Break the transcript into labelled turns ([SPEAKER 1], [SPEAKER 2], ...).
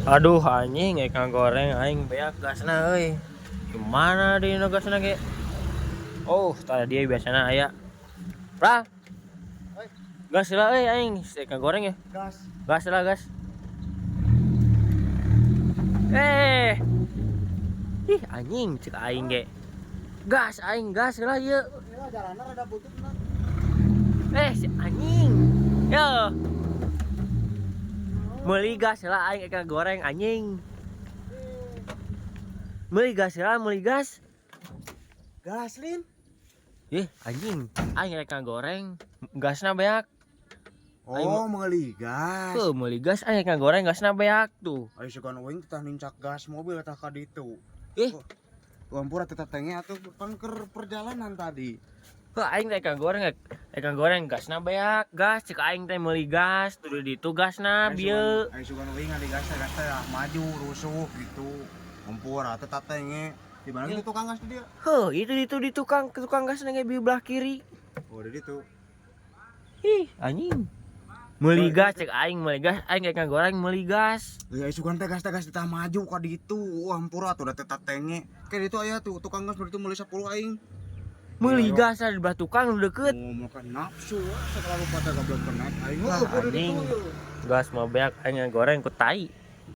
[SPEAKER 1] Aduh, anjing, ikan goreng aing beak gasna euy. Gimana di nu gasna ge? Oh, tadi dia biasana aya. Pra. Gas lah euy, aing ikan goreng ya.
[SPEAKER 2] Gas.
[SPEAKER 1] Gas lah, gas. Eh. Ih, anjing, cek aing ge. Gas aing, gas lah ieu.
[SPEAKER 2] Ya, jalanan rada butut nah.
[SPEAKER 1] Eh, si anjing. Yo. Meuli gas lah aing, ikan goreng, anjing. Meuli gas lah, meuli gas.
[SPEAKER 2] Gas, Lin.
[SPEAKER 1] Ih, anjing. Aing rek goreng, gasna beak.
[SPEAKER 2] Oh, meuli gas.
[SPEAKER 1] Tuh, meuli gas aing rek goreng, gasna beak tuh.
[SPEAKER 2] Ayo sugan uing tah nincak gas mobil tah ka ditu.
[SPEAKER 1] Ih.
[SPEAKER 2] Oh, ampura tetep tenge atuh, pan keur perjalanan tadi.
[SPEAKER 1] Heuh, aing rek goreng, rek goreng gasna beak. Gas cek aing teh meuli gas, tuh di ditu gasna bieu.
[SPEAKER 2] Ayo sugan uing adi gas gas teh ah, maju rusuh gitu. Ampura tetep tenge. Di mana itu tukang gas di dia?
[SPEAKER 1] Heuh, itu di tukang tukang gasna ge di belah kiri.
[SPEAKER 2] Oh, di ditu.
[SPEAKER 1] Ih, anjing. Meuli gas cek aing, meuli gas, aing rek goreng meuli gas.
[SPEAKER 2] Ya sugan teh gas teh maju ka ditu. Wah, ampura atuh da tetep tenge. Kayak ditu aya tuh tukang gas berarti meuli 10 aing.
[SPEAKER 1] Meuli
[SPEAKER 2] Iya,
[SPEAKER 1] gas di belah tukang nu deket.
[SPEAKER 2] Oh, makan nafsu, segala rupa teh goblok kenek aing.
[SPEAKER 1] Wah,
[SPEAKER 2] Heuh, kudu
[SPEAKER 1] anjing.
[SPEAKER 2] ditu.
[SPEAKER 1] Gas mau beak, aing goreng ku tai.